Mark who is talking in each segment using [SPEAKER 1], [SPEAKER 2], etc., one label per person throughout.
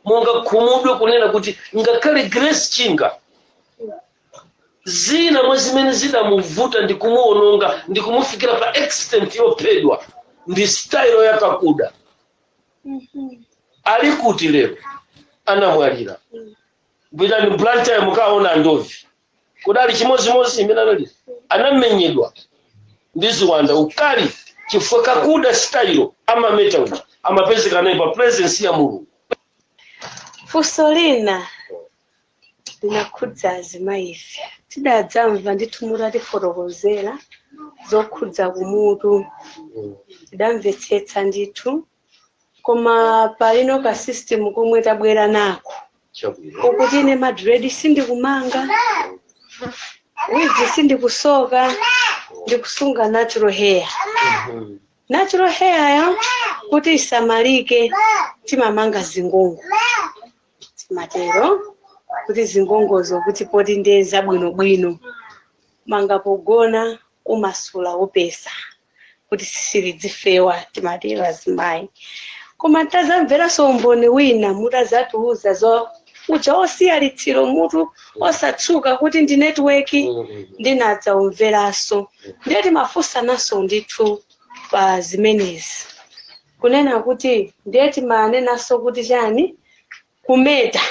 [SPEAKER 1] Mungakhumudwe kunena kuti ngakhale Grace Chinga, zina mwa zimene zidamuvuta ndi kumuononga ndi kumufikira pa extent yophedwa ndi style yakakuda. Ali kuti lero? Anamwalira. Pitani Blantyre, mukaona ndovi kudali chimozimozi imene anali anamenyedwa ndi ziwanda ukali, chifukwa kakuda style amameta uja amapezeka naye pa presence ya Mulungu.
[SPEAKER 2] Funso lina linakhudza azimayife. Tidadzamva ndithu mutatifotokozera zokhudza kumutu, tidamvetsetsa ndithu, koma palino ka system komwe tabwera nako okuti ine ma dread sindikumanga, weave sindikusoka, ndikusunga natural hair. Natural hair yo kuti isamalike, timamanga zingongo, timatero kuti zingongozo kuti poti ndiye zabwinobwino, manga pogona umasula upesa kuti silidzifewa, timatero azimayi. Koma tazamveranso umboni wina mutazatiuza zo uja osiya litsiro mutu osatsuka kuti ndi network, ndinadzaumveranso. Ndiye timafunsananso ndithu pa zimenezi, kunena kuti ndiye timanenanso kuti chani, kumeta.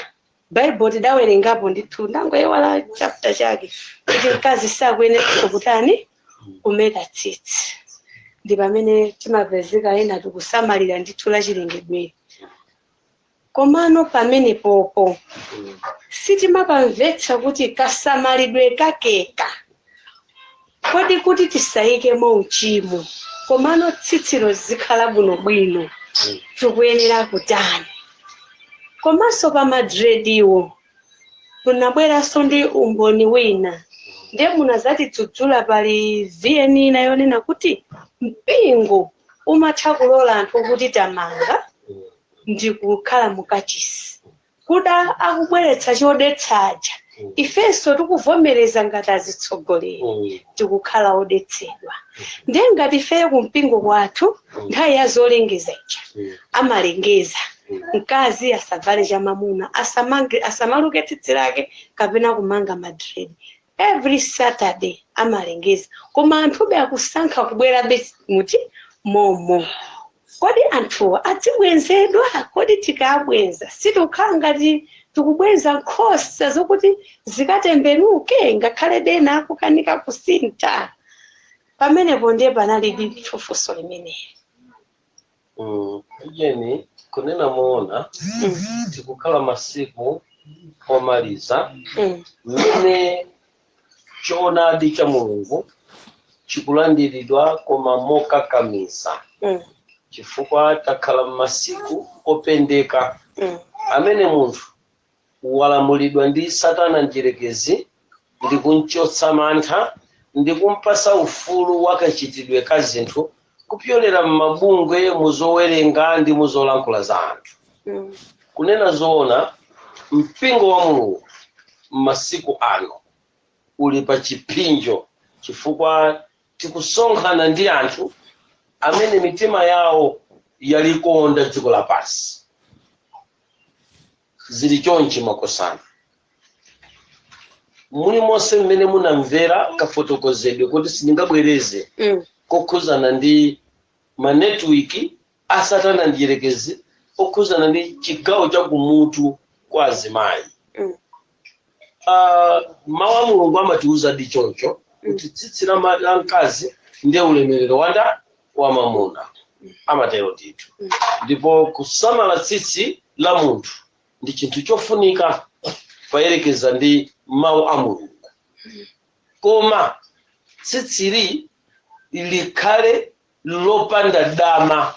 [SPEAKER 2] Baibulo tidawerengapo ndithu, ndangoyiwala chapter chake, kuti mkazi sakuyenera kutani, kumeta tsitsi. Ndi pamene timapezeka ena tikusamalira ndithu la chilengedweri, komano pamene popo sitimapamvetsa kuti kasamalidwe kakeka kodi kuti tisayikemo uchimo, komano tsitsilo zikhala bwinobwino, tikuyenera kutani? Komanso pa ma dread wo munabweranso ndi umboni wina, ndiye munazatidzudzula pali VN ina yonena kuti mpingo umatha kulola anthu okuti tamanga ndi kukhala mukachisi, kuda akubweretsa chodetsaja, ifenso tikuvomereza ngati azitsogoleri tikukhala odetsedwa. Ndiye ngati ifeyo kumpingo kwathu nthawi ya zolengeza ija amalengeza mkazi asavale chamamuna, asamange, asamaluke tsitsi lake kapena kumanga ma dread, every Saturday amalengeza, koma anthube akusankha kubwerabe muti momo. Kodi anthuwa adzibwenzedwa? Kodi tikabwenza sitikukhala ngati tikubwenza nkhosa zokuti zikatembenuke, ngakhale bena akukanika kusintha? Pamenepo ndiye panali funso limeneli.
[SPEAKER 1] Ijeni, kunena moona, tikukhala masiku omaliza mmene choonadi cha Mulungu chikulandiridwa koma mokakamiza, chifukwa takhala m'masiku opendeka amene munthu walamulidwa ndi Satana mdierekezi ndi kumchotsa mantha ndi kumpasa ufulu wakachitidwe ka zinthu kupyolera m'mabungwe, muzowerenga ndi muzolankhula za anthu. Kunena zoona, mpingo wa Mulungu m'masiku ano uli pa chipsinjo, chifukwa tikusonkhana ndi anthu amene mitima yawo yalikonda dziko lapansi. Zili chonchi, makosana, mulimonse mmene munamvera kafotokozedwe kuti sindingabwereze kokhuzana ndi ma network a Satana mdierekezi okhuzana ndi chigawo cha kumutu kwa azimayi. Mawu a Mulungu amatiuza di choncho kuti tsitsi la mkazi ndiye ulemerero wanda wa mamuna, amatero ndithu. Ndipo kusamala tsitsi la munthu ndi chinthu chofunika poyerekeza ndi mawu a Mulungu, koma tsitsili likhale lopanda dama.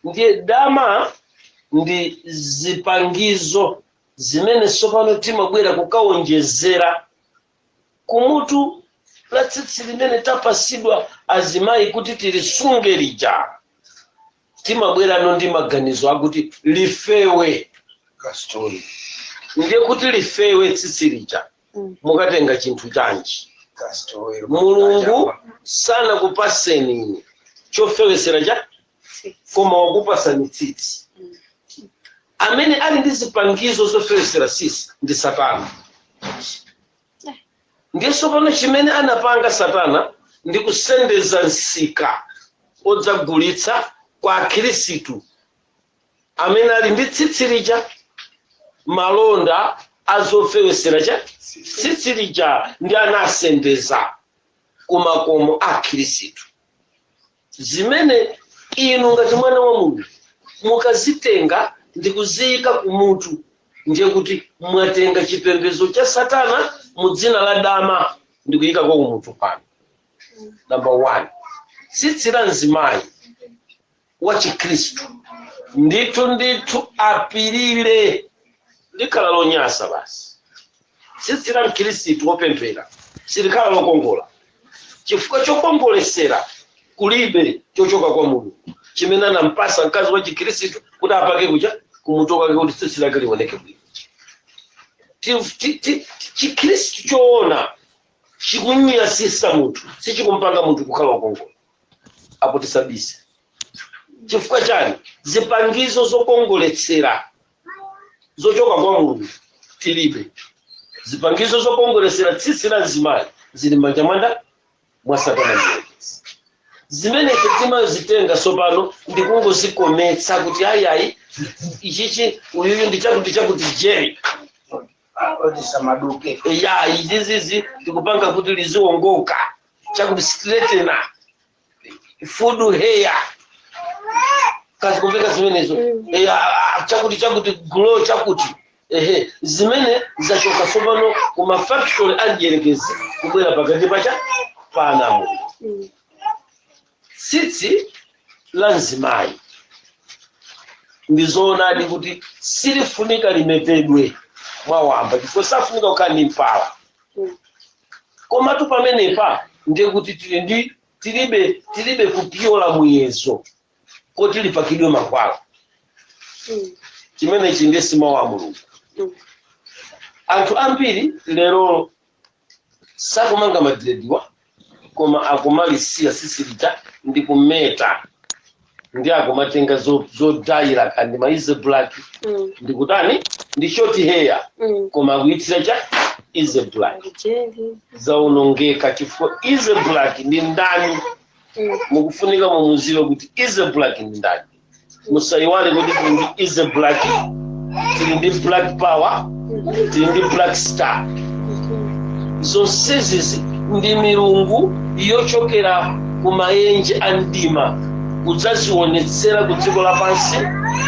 [SPEAKER 1] Ndiye dama ndi zipangizo zimene tsopano timabwera kukawonjezera kumutu la tsitsi limene tapasidwa azimayi kuti tilisunge lija. Timabwerano ndi maganizo akuti lifewe.
[SPEAKER 3] Castor.
[SPEAKER 1] Ndiye kuti lifewe tsitsi lija, mukatenga chinthu chanji?
[SPEAKER 3] Castor.
[SPEAKER 1] Mulungu sanakupaseni inu chofewesera cha,
[SPEAKER 2] Tsitsi.
[SPEAKER 1] koma wakupasani tsitsi. Amene ali ndi zipangizo zofewesera tsitsi ndi Satana. Ndiye tsopano chimene anapanga Satana ndi kusendeza msika odzagulitsa kwa Akhirisitu amene ali ndi tsitsi lija, malonda azofewesera cha tsitsi lija, ndi anasendeza kumakomo a Akhirisitu, zimene inu ngati mwana wa Mulungu mukazitenga ndi kuziyika kumutu, ndiye kuti mwatenga chipembedzo cha Satana mu dzina la dama ndi kuyikako kumutu pano. Number one, tsitsi la mzimayi wa Chikhristu ndithu ndithu apirire, likhala lonyasa basi. Tsitsi la Mkhristu wopemphera silikhala lokongola, chifukwa chokongolesera kulibe chochoka kwa Mulungu chimene anampasa mkazi wa Chikhristu kuti apake kucha kumutu kwake kuti tsitsi lake lioneke bwino. Chikhristu choona chikunyasisa munthu, sichikumpanga munthu kukhala wokongola. Apo tisabise. Chifukwa chani? Zipangizo zokongoletsera zochoka kwa Mulungu tilibe. Zipangizo zokongoletsera tsitsi la mzimayi zili m'manja mwanda mwa Satana Mdierekezi, zimene ife timazitenga tsopano ndikungozikometsa kuti ayiayi, ichichi uyuyu ndi chakuti chakuti gel.
[SPEAKER 3] Otisamaduke.
[SPEAKER 1] Ya, izizizi tikupanga kuti liziwongoka, chakuti straightener, food hair, kazikumveka zimenezo? Ah, chakuti chakuti glow, chakuti ehe, zimene zachoka tsopano ku mafactory amdierekezi kubwera pakati pacha pa ana. Tsitsi la mzimayi ndi zoonadi kuti silifunika limetedwe mwawamba, chifukwa safunika kukhala ndi mpala. Komatu pamenepa ndiye kuti tili ndi tilibe kupyola muyezo koti lipakidwe mankhwala. Chimenechi ndiye si mawu a Mulungu. Anthu ambiri lero sakumanga madrediwa, koma akumalisiya tsitsi lija ndi kumeta, ndi akumatenga zodayira kandi ma Easy Black ndi kutani, ndi short hair, koma akuyithira cha Easy Black.
[SPEAKER 2] Gel.
[SPEAKER 1] Zaonongeka, chifukwa Easy Black ndi ndani? Mukufunika mumuziwe kuti Easy Black ndi ndani. Musayiwale kuti tili ndi Easy Black, tili ndi Black Power, tili ndi Black Star. Zonsezi ndi milungu yochokera ku maenje a mdima kudzazionetsera ku dziko lapansi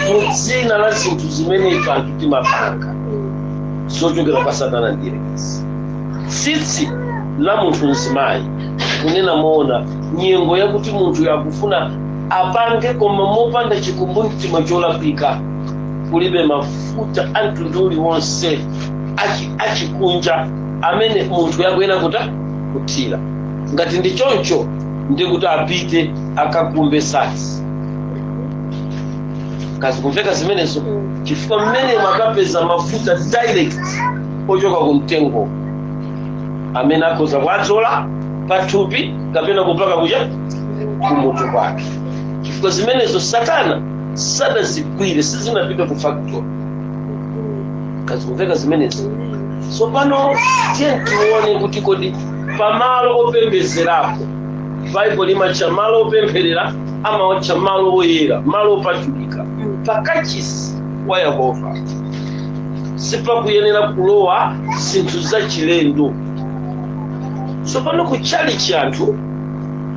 [SPEAKER 1] mu dzina la zinthu zimene ife anthu timapanga zochokera kwa Satana Mdierekezi. Tsitsi la munthu mzimayi, kunena moona, nyengo yakuti munthu yakufuna apange koma mopanda chikumbumtima cholakwika, kulibe mafuta a mtundu uliwonse achikunja amene munthu yakuyena kuta kuthira. Ngati ndi choncho, ndi kuti apite akakumbe sasi. Kazi kumveka zimenezo? Chifukwa mmene mwakapeza mafuta direct ochoka ku mtengo amene akhoza kuadzola pathupi kapena kupaka kucha kumutu kwake, chifukwa zimenezo Satana sadazigwire, sizinapita ku factory. Kazi kumveka zimenezo? Tsopano tiye tione kuti kodi pamalo opembezerapo, Baibulo limatcha malo opempherera, amawatcha malo oyera, malo opatulika. Pakachisi wa Yehova sipakuyenera kulowa zinthu zachilendo. Tsopano kutchalichi anthu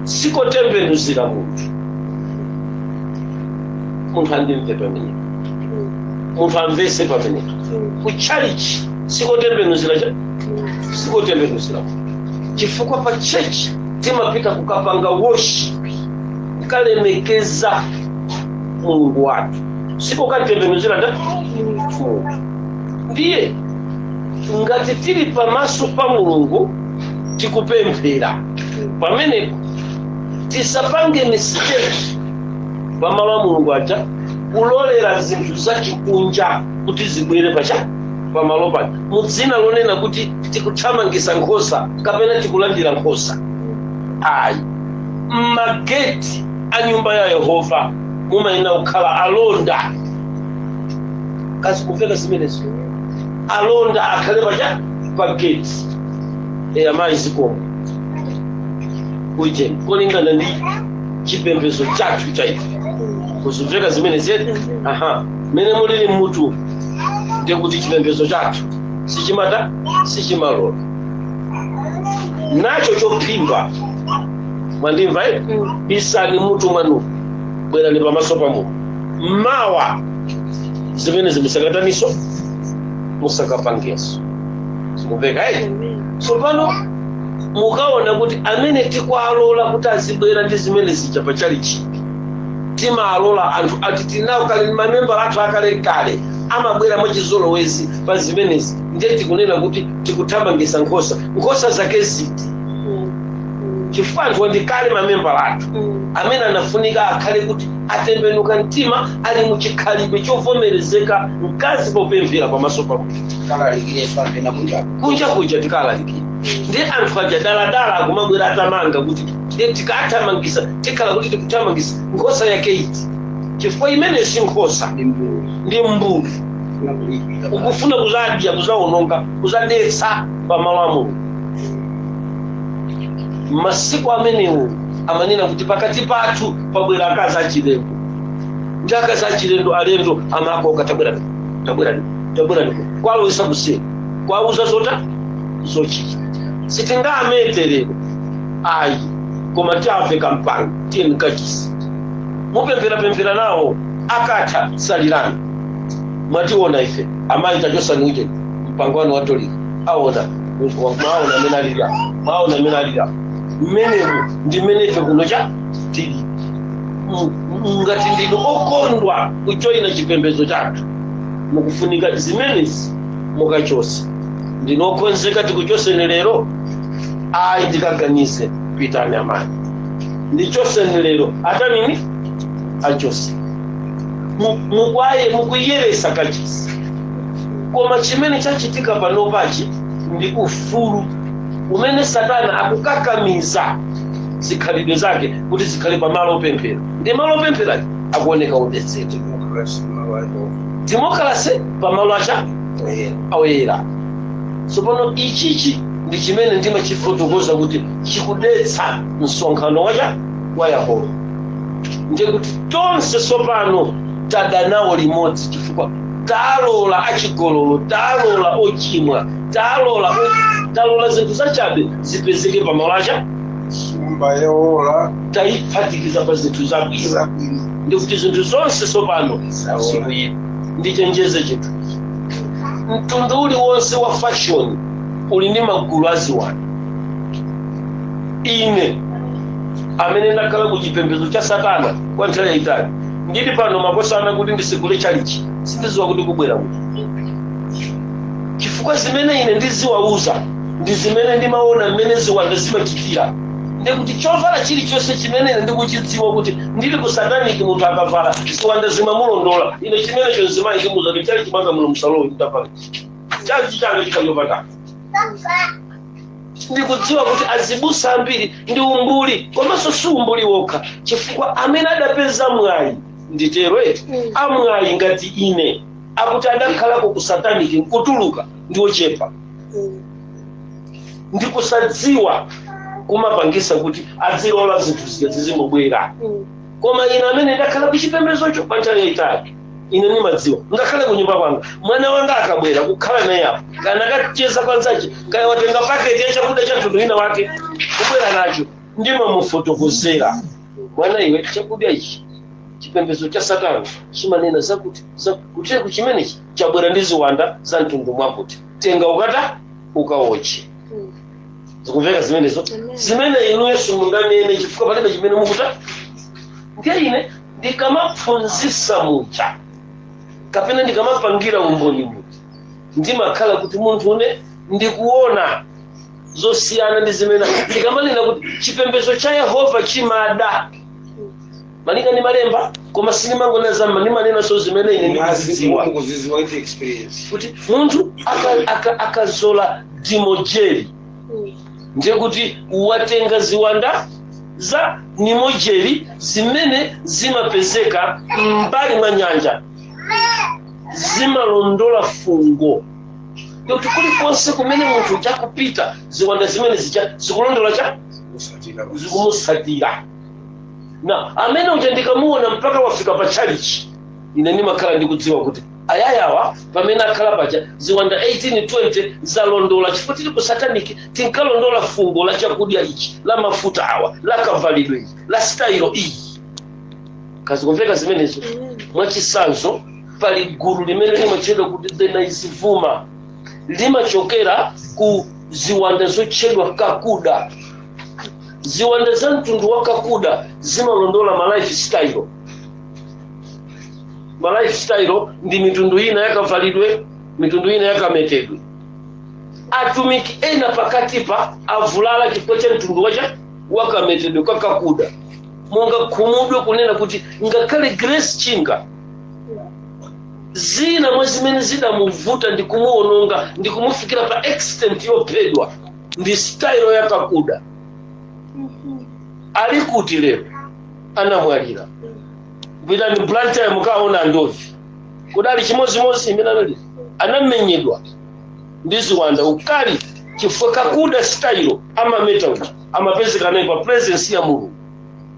[SPEAKER 1] sikotembenuzira munthu. Munthu andimve pamenepo, munthu amvese pamenepo. Kutchalichi sikotembenuzira cha sikotembenuzira munthu, chifukwa pa church timapita kukapanga worship, kukalemekeza Mulungu wathu, sikokatembenuzira nda munthu. Ndiye ngati tili pamaso pa Mulungu tikupemphera, pamenepo tisapange mistake pamalo a Mulungu aja kulolera zinthu zachikunja kuti zibwere pacha pamalo paja mu dzina lonena kuti tikuthamangisa nkhosa kapena tikulandira nkhosa. Ayi, mmageti a nyumba ya Yehova mumayenera kukhala alonda. Kazi kumveka zimenezo? Alonda akhale pacha pa gate. E amayi, zikomo uje kolingana ndi chipembedzo chathu chaife. Kuzimveka zimene zetu? Aha, mene mulili mmutu, ndiye kuti chipembedzo chathu sichimata, sichimalola nacho chophimba. Mwandimva ere? Bisani mutu mwanu, bwerani pamaso pa Mulungu mawa. Zimene zimusakataniso, musakapangenso. Sikumveka ere? Tsopano mukaona kuti amene tikwalola kuti azibwera ndi zimene zija pachalichi, timalola anthu ati tinawo kale, mamembala athu akalekale amabwera mwachizolowezi pa zimenezi. Ndiye tikunena kuti tikuthamangisa nkhosa. Nkhosa zake ziti? Chifukwa anthu andikale mamembala athu amene anafunika akhale kuti atembenuka mtima, ali muchikhalidwe chovomerezeka, mkazi popemphera pamaso pa Mulungu.
[SPEAKER 3] Kalalikireso anthu kunja.
[SPEAKER 1] Kunja kuja tikalalikira ndi anthu aja daladala akumabwera atamanga kuti ndiye tikathamangisa, tikhala kuti tikuthamangisa nkhosa yake iti? Chifukwa imene si nkhosa.
[SPEAKER 3] Ndi mbulu.
[SPEAKER 1] Ndi mbulu.
[SPEAKER 3] Funa kulipira.
[SPEAKER 1] Ukufuna kuzadya, kuzawononga, kuzadetsa pamalo a Mulungu. Masiku amenewo amanena kuti pakati pathu pabwera akazi achilendo, ndi akazi achilendo, alendo amakoka, "Tabwerani, tabwerani, tabwerani," kwalowesa kuseri, kwauza zota zochita. Sitingamete lero ayi, koma tiamve kampanga, tiye mkachisi, mupemphera-pemphera nawo, akatha salirani. Mwationa ife amayi, tachosani uje mpango wanu watolika. Aona, mwaona amene alili apo, mwaona amene alili apo. Mmenemu ndi mmene ife kuno cha tili. Ngati ndinu okondwa kujoyina chipembedzo chathu, mukufunika zimenezi mukachose. Ndinu okonzeka tikuchoseni lero? Ayi, ndikaganize. Pitani amayi, ndichoseni lero. Atanini? Achose. Mukwaye mukuyeresa kachisi. Koma chimene chachitika panopachi ndi ufulu umene Satana akukakamiza zikhalidwe zake kuti zikhale pamalo opemphera, ndi malo opempherachi akuoneka odetsedwa.
[SPEAKER 3] Democracy mawayo.
[SPEAKER 1] Democracy pamalo acha
[SPEAKER 3] Oyera.
[SPEAKER 1] Oyera. Tsopano ichichi ndi chimene ndimachifotokoza kuti chikudetsa msonkhano wacha wa Yehova. Ndiye kuti tonse tsopano tadanawo limodzi, chifukwa talola achigololo, talola ochimwa, talola zinthu zachabe zipezeke pamalo acha.
[SPEAKER 3] Sumba yowola.
[SPEAKER 1] Tayiphatikiza pa zinthu zabwino.
[SPEAKER 3] Zabwino.
[SPEAKER 1] Ndikuti zinthu zonse tsopano
[SPEAKER 3] Zawola.
[SPEAKER 1] zikuyipa. Ndichenjeze chinthu, mtundu uliwonse wa fashion uli ndi magulu aziwanda. Ine amene ndakhala ku chipembedzo cha Satana kwa nthawi yayitali, ndili pano makosana kuti ndisigule chalichi, sindiziwa kuti kubwera kuti, chifukwa zimene ine ndiziwauza ndi zimene ndimaona mmene ziwanda zimachitira. Ndikuti chovala chilichonse chimene ine ndikuchidziwa kuti ndili ku satanic, munthu akavala ziwanda zimamulondola, ine chimenecho nzimayi ndimuza kuti chali chimanga muno msalowo nditavala chalichi changa chikachopatana. Ndikudziwa kuti azibusa ambiri ndi umbuli, komanso si umbuli wokha, chifukwa amene adapeza mwayi, nditero eti, amwayi ngati ine akuti adakhalako ku satanic nkutuluka ndi ochepa. Ndikusadziwa kumapangisa kuti azilola zinthu zija zizingobwera. Koma ine amene ndakhala kuchipembezocho pa nthawi yayitali, ine ndimadziwa. Ngakhale kunyumba kwanga, mwana wanga akabwera kukhala naye apo, kana akacheza kwanzache, kaya watenga paketi ya chakudya cha mtundu wina wake kubwera nacho, ndimamufotokozera, "Mwana iwe, chakudya ichi chipembedzo cha Satana chimanena zakuti kuteko chimenechi chabwera ndi ziwanda za mtundu mwakuti, tenga ukata ukawoche." Zikumveka zimenezo? Zimene inu Yesu munganene, chifukwa palibe chimene mukuta. Ndiye ine ndikamaphunzitsa muja kapena ndikamapangira umboni muja, ndimakhala kuti munthu une ndikuona zosiyana ndi zimene ndikamanena kuti chipembedzo cha Yehova chimada malinga ndi malemba. Koma sindimangonena zama, ndimanenanso zimene ine ndikuzidziwa.
[SPEAKER 3] Mukuzidziwa with experience.
[SPEAKER 1] Kuti munthu akazola dimojeri, ndiye kuti watenga ziwanda za nimojeri zimene zimapezeka m'mbali mwa nyanja. Zimalondola fungo kuti kulikonse kumene munthu chakupita, ziwanda zimene zija zikulondola cha
[SPEAKER 3] Kusatira basi.
[SPEAKER 1] Zikumusatira. Na amene uja ndikamuona mpaka wafika pa chalichi, ine ndimakhala ndikudziwa kuti ayayawa pamene akhala paja ziwanda 18 20 zalondola, chifukwa tili ku satanic tinkalondola fungo la chakudya ichi, la mafuta awa, la kavalidwe iyi, la style iyi. Kazikumveka zimenezo? Mwachisanzo, pali gulu limene limatchedwa kuti the Naizivuma, limachokera ku ziwanda zotchedwa kakuda. Ziwanda za mtundu wa kakuda zimalondola ma lifestyle. Ma lifestyle ndi mitundu ina yakavalidwe, mitundu ina yakametedwe. Atumiki ena pakatipa avulala chifukwa cha mtundu wacha wakametedwe kakakuda. Monga khumudwe kunena kuti ngakhale Grace Chinga, zina mwa zimene zidamuvuta ndi kumuononga ndi kumufikira pa extent yophedwa ndi style yakakuda. Ali kuti lero? Anamwalira. Pitani Blantyre mukaona ndovi kudali chimozimozi imene anali anamenyedwa ndi ziwanda ukali, chifukwa kakuda style amameta uja amapezeka naye pa presence ya Mulungu.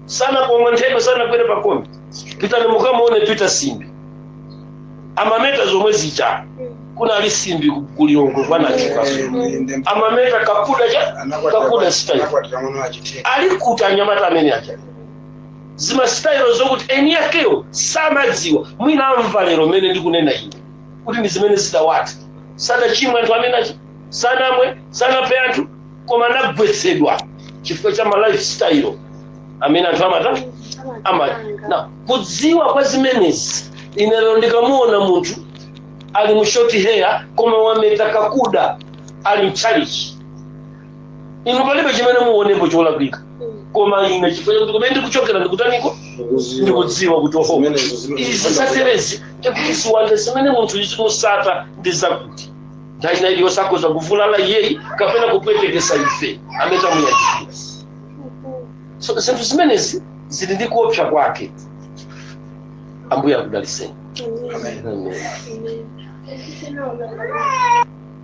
[SPEAKER 1] Sana pomwe nthebe sanakwere pakombe. Pitani mukamuone Peter Simbi, amameta zomwe zija. Kunali Simbi kulilongwe kwanachukaso, amameta kakuda cha kakuda style.
[SPEAKER 3] Anakwatira mwana wachiteka.
[SPEAKER 1] Ali kuti anyamata amene aja? Zima style zokuti eni yakeyo samadziwa. Mwina amva lero mmene ndikunena ine kuti ndi zimene zidawati. Sadachimwe anthu amene achi sanamwe, sanaphe anthu, koma anagwetsedwa chifukwa cha ma lifestyle amene anthu amata ama na kudziwa kwa zimenezi. Ine lero ndikamuona munthu ali mu short hair koma wameta kakuda, ali mchalichi, inu palibe chimene muonepo cholakwika. Koma ine chifukwa chakuti kumene ndikuchokera ndikutaniko, ndikudziwa kuti oho, izi zaterezi ndikuti ziwanda zimene munthu izimusata ndi zakuti nthawi ina iliyonse akhoza kuvulala iyeyi kapena kupwetekesa ife amene tamuyandikira. So zinthu zimenezi zili ndi kuopsa kwake. Ambuye akudaliseni.
[SPEAKER 3] Amen.
[SPEAKER 1] Amen.
[SPEAKER 2] Amen.